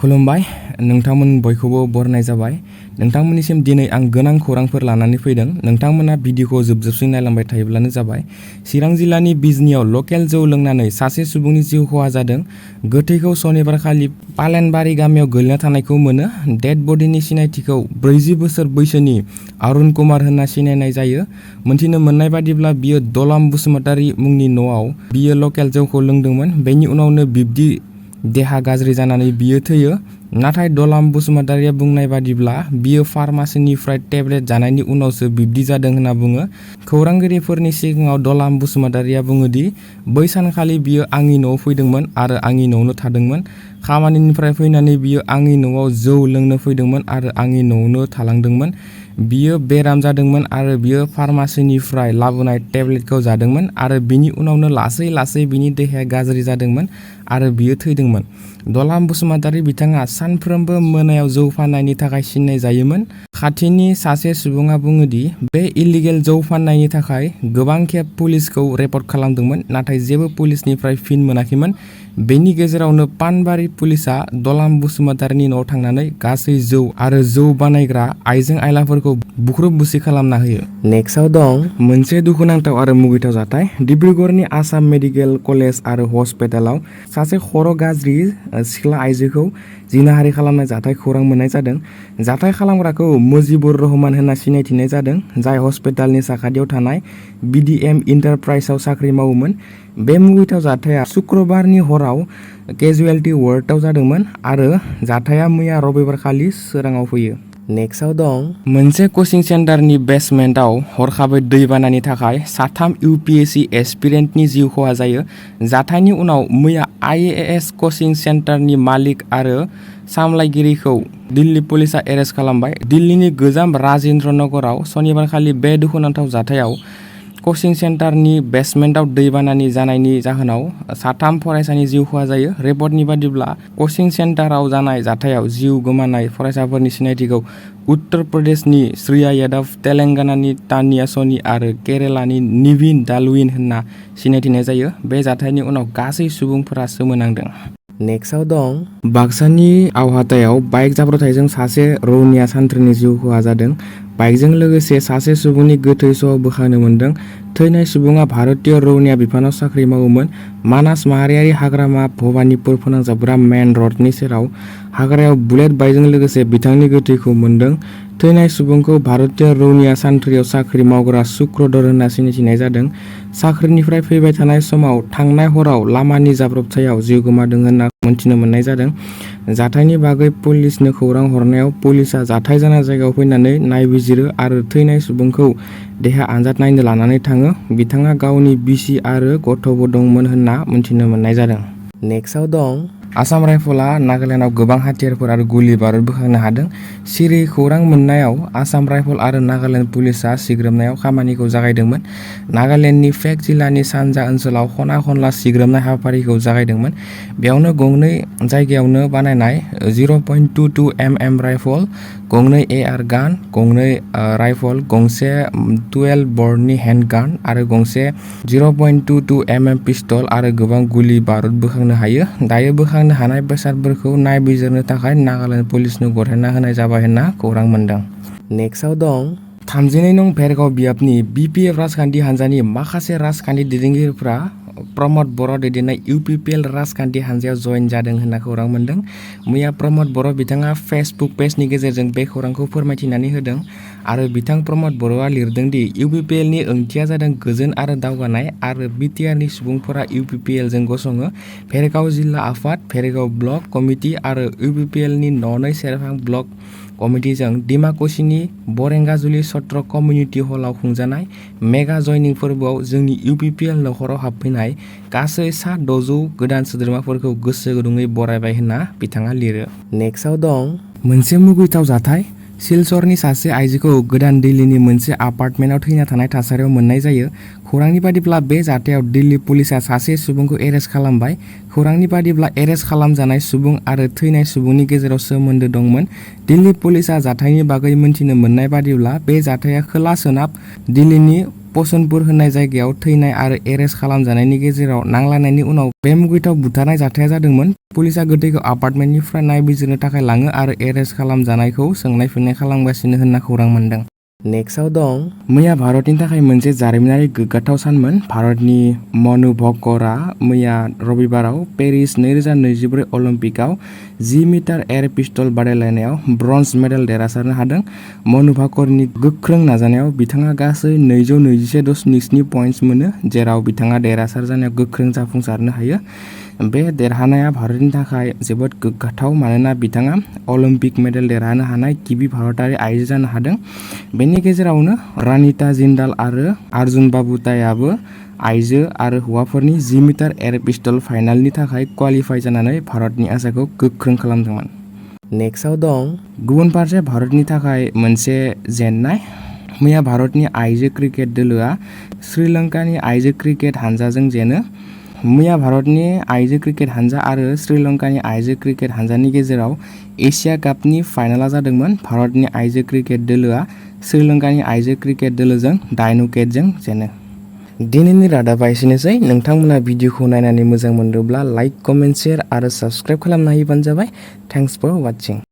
खुलुमबाय नोंथांमोन बयखौबो बरनाय जाबाय। नोंथांमोननिसिम दिनै आं गोनां खौरांफोर लानानै फैदों। नोंथांमोना भिडिअखौ जोबसिम नायलांबाय थायोब्लानो जाबाय। चिरां जिल्लानि बिजनियाव लकेल जौ लोंनानै सासे सुबुंनि जिउ खहा जादों। गोथैखौ सनिबारखालि पालेनबारि गामियाव गोलैना थानायखौ मोनो। डेड बडिनि सिनायथिखौ 40 बोसोर बैसोनि अरुण कुमार होनना सिनायनाय जायो। मोनथिनो मोननाय बादिब्ला बियो दलाम बसुमतारी मुंनि न'आव बियो लकेल जौखौ लोंदोंमोन। बेनि उनावनो बिब्दि देहा गाज्रि जानानै बियो थैयो। नाथाय दलाम बसुमतारिया बुंनाय बादिब्ला बियो फार्मासिनिफ्राय टेब्लेट जानायनि उनावसो बिब्दि जादों होनना बुङो। खौरांगिरिफोरनि सिगाङाव दलाम बसुमतारिया बुङोदि बै सानखालि बियो आंनि न'आव फैदोंमोन आरो आंनि न'आवनो थादोंमोन। खामानिनिफ्राय फैनानै बियो आंनि न'आव जौ लोंनो फैदोंमोन आरो आंनि न'आवनो थालांदोंमोन। बियो बेराम जादोंमोन आरो बियो फार्मासिनिफ्राय लाबोनाय टेब्लेटखौ जादोंमोन आरो बिनि उनावनो लासै लासै बिनि देहाया गाज्रि जादोंमोन आरो बियो थैदोंमोन। दलाम बसुमतारी बिथाङा सानफ्रोमबो मोनायाव जौ फाननायनि थाखाय सिननाय जायोमोन। खाथिनि सासे सुबुङा बुङोदि बे इलिगेल जौ फाननायनि थाखाय गोबां खेब पुलिसखौ रिपर्ट खालामदोंमोन नाथाय जेबो पुलिसनिफ्राय फिन मोनाखैमोन। बेनि गेजेरावनो पानबारि पुलिसआ दलाम बसुमतारीनि न'आव थांनानै गासै जौ आरो जौ बानायग्रा आइजें आइलाफोरखौ बुख्रुब बुसि खालामना होयो। नेक्स्टआव दं मोनसे दुखुनांथाव आरो मुगैथाव जाथाय। डिब्रुगड़नि आसाम मेडिकेल कलेज आरो हस्पिटालाव सासे खर' गाज्रि सिख्ला आइजोखौ जिनाहारि खालामनाय जाथाय खौरां मोननाय जादों। जाथाय खालामग्राखौ मुजिबुर-रहमान होनना सिनायथिनाय जादों, जाय हस्पिटालनि साखाथियाव थानाय BDM इन्टारप्राइजआव साख्रि मावोमोन। बे मुगैथाव जाथाया शुक्रबारनि हराव केजुवेलिटि वार्डआव जादोंमोन आरो जाथाया मैया रबिबारखालि सोराङाव फैयो। नेक्स्टआव दं मोनसे कचिं सेन्टारनि बेसमेन्टआव हरखाबै दैबानानि थाखाय 3 UPSC एस्पिरेन्टनि जिउ खहा जायो। जाथायनि उनाव मैया IAS कचिं सेन्टारनि मालिक आरो सामलायगिरिखौ दिल्ली पुलिसआ एरेस्ट खालामबाय। दिल्लीनि गोजाम राजेन्द्र नगराव सनिबारखालि बे दुखुनांथाव जाथायाव कचिं सेन्टारनि बेसमेन्टआव दैबानानि जानायनि जाहोनाव 3 फरायसानि जिउ खहा जायो। रिपर्टनि बादिब्ला कचिं सेन्टाराव जानाय जाथायाव जिउ गोमानाय फरायसाफोरनि सिनायथिखौ उत्तर प्रदेशनि श्रिया यादव, तेलेंगानानि तानिया सनी आरो केरेलानि निविन दालुइन होनना सिनायथिनाय जायो। बे जाथायनि उनाव गासै सुबुंफोरा सोमोनांदों। नेक्स्टआव दं बाक्सानि आवहातायाव बाइक जाब्रबथायजों सासे रौनिया सान्थ्रिनि जिउ खहा जादों। बाइकजों लोगोसे सासे सुबुंनि गोथै सह बोखांनो मोन्दों। थैनाय सुबुङा भारतीय रौनिया बिफानाव साख्रि मावोमोन। मानास माहारियारि हाग्रामा भबानिपुर फोनांजाबग्रा मेन रडनि सेराव हाग्रायाव बुलेट बाइकजों लोगोसे बिथांनि गोथैखौ मोन्दों। थैनाय सुबुंखौ भारतीय रौनिया सान्थ्रियाव साख्रि मावग्रा सुक्रधर होनना सिनायथिनाय जादों। साख्रिनिफ्राय फैबाय थानाय समाव थांनाय हराव लामानि जाब्रबथायाव जिउ गोमादों होनना मोनथिनो मोननाय जादों। जाथायनि बागै पुलिसनो खौरां हरनायाव पुलिसआ जाथाय जानाय जायगायाव फैनानै नायबिजिरो आरो थैनाय सुबुंखौ देहा आनजाद नायनो लानानै थाङो। बिथाङा गावनि बिसि आरो गथ'बो दंमोन होनना मोनथिनो मोननाय जादों। नेक्स्टआव दं आसाम राइफलआ नागालेण्डआव गोबां हाथियारफोर आरो गुलि बारुद बोखांनो हादों। सिरि खौरां मोननायाव आसाम राइफल आरो नागालेण्ड पुलिसआ सिग्रोमनायाव खामानिखौ जागायदोंमोन। नागालेण्डनि फेक जिल्लानि सानजा ओनसोलाव खना खनला सिग्रोमनाय हाबाफारिखौ जागायदोंमोन। बेयावनो गंनै जायगायावनो बानायनाय 0.22 mm राइफल, गंनै AR गान, गंनै राइफल, गंसे 12 बरनि हेन्ड गान आरो गंसे 0.22 mm पिस्तल आरो गोबां गुलि बारुद बोखांनो हायो। दायो बोखांनो हानाय बेसादफोरखौ नायबिजिरनो थाखाय नागालेण्ड पुलिसनो गथायना होनाय जाबाय होनना खौरां मोन्दों। नेक्स्टआव दं 32 नं भेरगाव बियाबनि BPF राजखान्थि हान्जानि माखासे राजखान्थि दैदेनगिरिफ्रा प्रमद बर' दैदेननाय UPPL राजखान्थि हान्जायाव जयेन जादों होनना खौरां मोन्दों। मैया प्रमद बर' बिथाङा फेसबुक पेजनि गेजेरजों बे खौरांखौ फोरमायथिनानै होदों आरो बिथां प्रमद बर'आ लिरदों दि UPPLनि ओंथिया जादों गोजोन आरो दावगानाय आरो BTRनि सुबुंफोरा UPPLजों गसङो। भेरगाव जिल्ला आफाद, भेरगाव ब्लक कमिटि आरो UPPLनि ननै सेरफां ब्लक कमिटिजों डिमाकुसिनि बरेंगाजुलि सत्र कमिउनिटि हलाव खुंजानाय मेगा जयनिं फोरबोआव जोंनि UPPL नखराव हाबफैनाय गासै सा 600 गोदान सोद्रोमाफोरखौ गोसो गुदुङै बरायबाय होनना बिथाङा लिरो। नेक्स्टआव दं मोनसे मुगैथाव जाथाय। सिलचरनि सासे आइजोखौ गोदान दिल्लीनि मोनसे एपार्टमेन्टआव थैना थानाय थासारियाव मोननाय जायो। खौरांनि बादिब्ला बे जाथायाव दिल्ली पुलिसआ सासे सुबुंखौ एरेस्ट खालामबाय। खौरांनि बादिब्ला एरेस्ट खालामजानाय सुबुं आरो थैनाय सुबुंनि गेजेराव सोमोन्दो दंमोन। दिल्ली पुलिसआ जाथायनि बागै मोनथिनो मोननाय बादिब्ला बे जाथाया खोला सोनाब दिल्लीनि पसनपुर होननाय जायगायाव थैनाय आरो एरेस्ट खालामजानायनि गेजेराव नांलायनायनि उनाव बे मुगैथाव बुथारनाय जाथाया जादोंमोन। पुलिसा गोथैखौ आपार्टमेन्टनिफ्राय नायबिजिरनो थाखाय लाङो आरो एरेस्ट खालामजानायखौ सोंनाय फिननाय खालामगासिनो होनना खौरां मोन्दों। नेक्स्टआव दं, मैया भारतनि थाखाय मोनसे जारिमिनारि गोग्गाथाव सानमोन। भारतनि मनु भकरआ मैया रबिबाराव पेरिस 2024 अलिम्पिकआव 10 मिटार एयार पिस्तल बादायलायनायाव ब्रन्ज मेडेल देरहासारनो हादों। मनु भाकरनि गोख्रों नाजानायाव बिथाङा गासै 221.7 पइन्ट्स मोनो, जेराव बिथाङा देरहासार जानायाव गोख्रों जाफुंसारनो हायो। बे देरहानाया भारतनि थाखाय जोबोद गोग्गाथाव मानोना बिथाङा अलिम्पिक मेडेल देरहानो हानाय गिबि भारतारि आइजो जानो हादों। बेनि गेजेरावनो रानिता जिन्दाल आरो अर्जुन बाबुतायाबो आइजो आरो हौवाफोरनि 10 मिटार एयार पिस्तल फाइनालनि थाखाय क्वालिफाइ जानानै भारतनि आसाखौ गोख्रों खालामदोंमोन। नेक्स्टआव दं, गुबुन फारसे भारतनि थाखाय मोनसे जेननाय। मैया भारतनि आइजो क्रिकेट दोलोआ श्रीलंकानि आइजो क्रिकेट हानजाजों जेनो। मैया भारतनि आइजो क्रिकेट हानजा आरो श्रीलंकानि आइजो क्रिकेट हानजानि गेजेराव एशिया कापनि फाइनालआ जादोंमोन। भारतनि आइजो क्रिकेट दोलोआ श्रीलंकानि आइजो क्रिकेट दोलोजों 9 उइकेटजों जेनो। दिनैनि रादाबा एसेनोसै। नोंथांमोना भिडिअखौ नायनानै मोजां मोनदोंब्ला लाइक, कमेन्ट, शेयार आरो साबस्क्राइब खालामना होबानो जाबाय। Thanks for वाचिं।